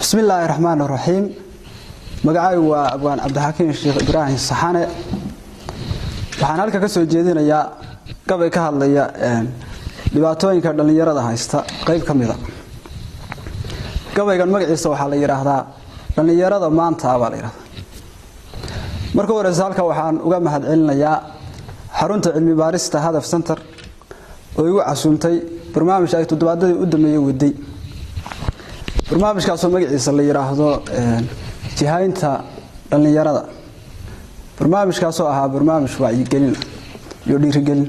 Bismi illaahi raxmaan raxiim. Magacaygu waa Abwaan Cabdixakiin Sheekh Ibraahim Saxane. Waxaan halka ka soo jeedinayaa gabay ka hadlaya dhibaatooyinka dhallinyarada haysta qayb ka mida. Gabaygan magaciisa waxaa la yidhaahdaa "Dhallinyarada Maanta" baa la yidhahdaa. Marka horeysa, halka waxaan uga mahadcelinayaa xarunta cilmi baarista Hadaf Center oo igu casuumtay barnaamij ay toddobaadadii u dambeeyey waday, barnaamijkaasoo magaciisa la yidhaahdo "Jihaynta Dhallinyarada", barnaamijkaasoo ahaa barnaamij wacyigelin iyo dhiirigelin.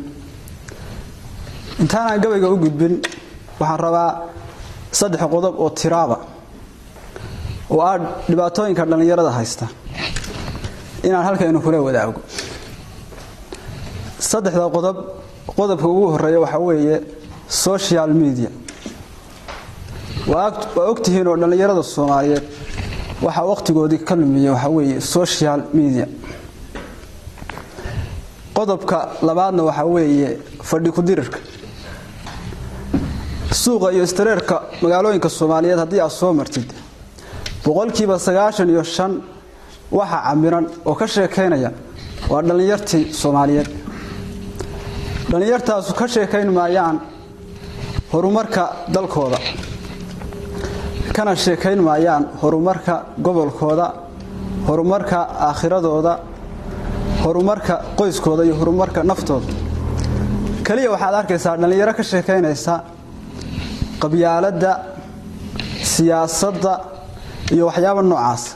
Intaanaan gabayga u gudbin, waxaan rabaa saddex qodob oo tiraaba oo ah dhibaatooyinka dhallinyarada haysta inaan halkaynu kula wadaago. Saddexda qodob, qodobka ugu horeeya waxaa weeye social media. Waa ogtihiin oo dhallinyarada Soomaaliyeed waxaa wakhtigoodii ka lumiya waxaa weeye social media. Qodobka labaadna waxaa weeye fadhi ku-dirirka. Suuqa iyo istareerka magaalooyinka Soomaaliyeed haddii aad soo martid, 95% waxa camiran oo ka sheekaynaya waa dhallinyartii Soomaaliyeed. Dhallinyartaasu ka sheekayn maayaan horumarka dalkooda, kana sheekayn maayaan horumarka gobolkooda, horumarka aakhiradooda, horumarka qoyskooda iyo horumarka naftooda. Keliya waxaad arkaysaa dhallinyaro ka sheekaynaysa qabyaaladda, siyaasadda iyo waxyaaba noocaas.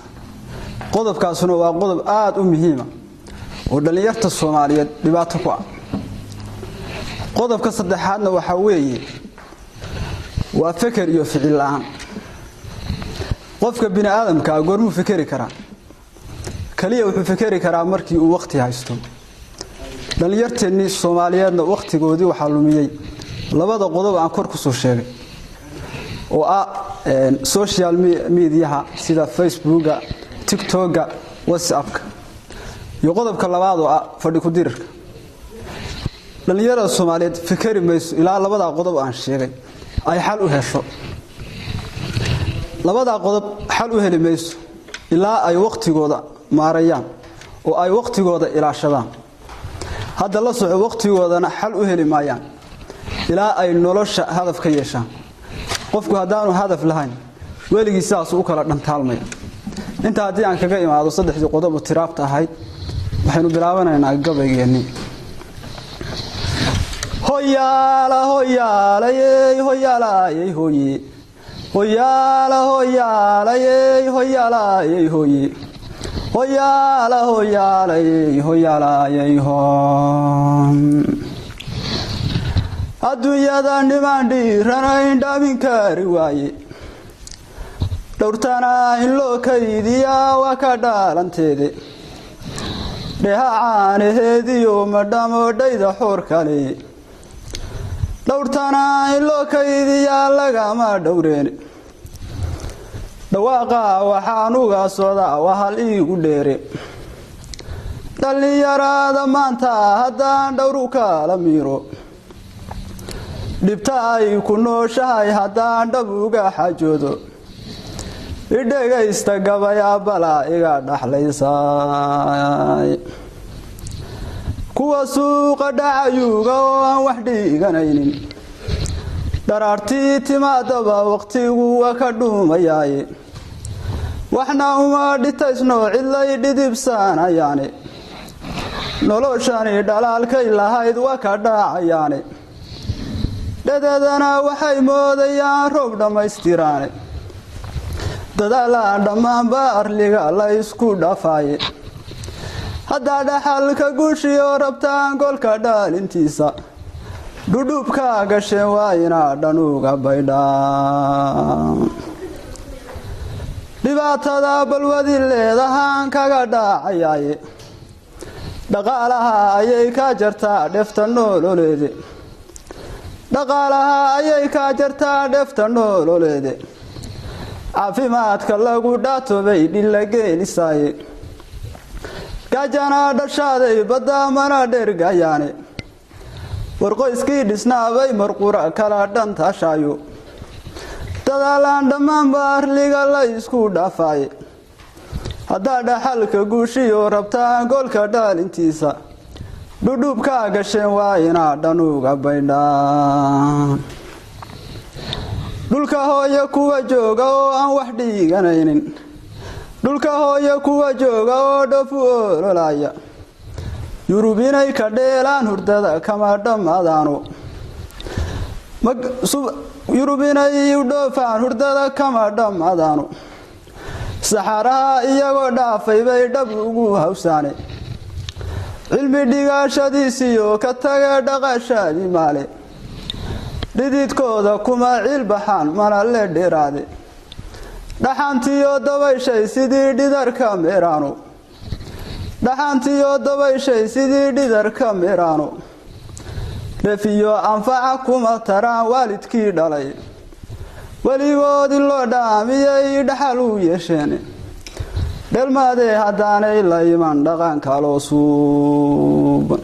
Qodobkaasuna waa qodob aada u muhiima oo dhallinyarta Soomaaliyeed dhibaato ku ah. Qodobka saddexaadna waxaa weeye waa feker iyo ficil la'aan. Qofka bini aadamkaa goormuu fekeri karaa? Kaliya wuxuu fekeri karaa markii uu wakhti haysto. Dhallinyarteennii Soomaaliyeedna wakhtigoodii waxaa lumiyey labada qodob aan kor kusoo sheegay, oo ah social mediaha sida Facebooka, TikToka, WhatsAppka, iyo qodobka labaad oo ah fadhi ku-dirirka. Dhallinyarada Soomaaliyeed fekeri mayso ilaa labadaa qodob aan sheegay ay xal u hesho. Labadaa qodob xal u heli mayso ilaa ay wakhtigooda maarayaan oo ay wakhtigooda ilaashadaan. Hadda la soco, wakhtigoodana xal u heli maayaan ilaa ay nolosha hadaf ka yeeshaan. Qofku haddaanu hadaf lahayn, weligii sidaas u kala dhantaalmaya. Intaa haddii aan kaga imaado saddexdii qodob oo tiraabta ahayd, waxaynu bilaabanaynaa gabaygeennii. Hoyaala hoyaalayey hoyaalayey hoye, hoyaala hoyaalayey hoyaalayey hoye, hoyaala hoyaalayey hoyaalayey hom. Adduunyada nimaan dhiiranayn dhaamin kari waaye, dhowrtana in loo kaydiyaa waa ka dhaalanteede. Dheha caanaheediyo madhamoodhayda xoor kale, dhowrtana in loo kaydiyaa lagama dhowreene. Dhawaaqa waxaan uga socdaa waa hal iigu dheere. Dhallinyarada maanta haddaan dhowru kala miiro, dhibta ay ku nooshahay haddaan dhab uga xajoodo, idhegaysta gabayaabala iga dhaxlaysay. Kuwa suuqa dhacayuuga oo aan wax dhiiganaynin, dharaartii timaadaba waqtigu waa ka dhuumayaaye. Waxna uma dhitaysno cidlay dhidibsanayaane, noloshani dhalaalkay lahayd waa ka dhacayaane. Dhadadana waxay moodayaan roob dhammaystiraane, dadaalaan dhammaanba arliga la ysku dhafaaye. Haddaa dhaxalka guushiyo rabtaan golka dhaalintiisa, dhudhuubka gasheen waa inaa dhanuuga baydhaa. Dhibaatada balwadi leedahaan kaga dhacayaaye, dhaqaalaha ayay ka jartaa dhefta noololeede, dhaqaalaha ayay ka jartaa dhefta noololeede. Caafimaadka lagu dhaatobay dhilla geelisaaye, gaajana dhashaaday badda mana dhergayaane. Warqoyskii dhisnaabay marqura kala dhantaashaayo. Dadaalaan dhammaanba arliga la isku dhaafaye. Haddaad dhaxalka guushiyo rabtaan goolka dhaalintiisa, dhudhuubkaa gasheen waa inaa dhanuuga baydhaan. Dhulka hooyo kuwa jooga oo aan wax dhiiganaynin, dhulka hooyo kuwa jooga oo dhofu ololaya, Yurub inay ka dheelaan hurdada kama dhammaadaano. Yurub inay u dhoofaan hurdada kama dhammaadaano. Saxaraha iyagoo dhaafay bay dhab ugu hawsaane. Cilmi dhigaashadiisiyo ka tage dhaqashaadii maale, dhididkooda kuma ciilbaxaan mana le dhiraade. Dhaxantiyo dabayshay sidii dhidarka miraano, dhaxantiyo dabayshay sidii dhidarka miraano. Dhefiyo anfaca kuma taraan waalidkii dhalay, weligood in loo dhaamiyay dhaxal u yeesheen. Dhelmaadee haddaanay la iman dhaqan kaloo suuban.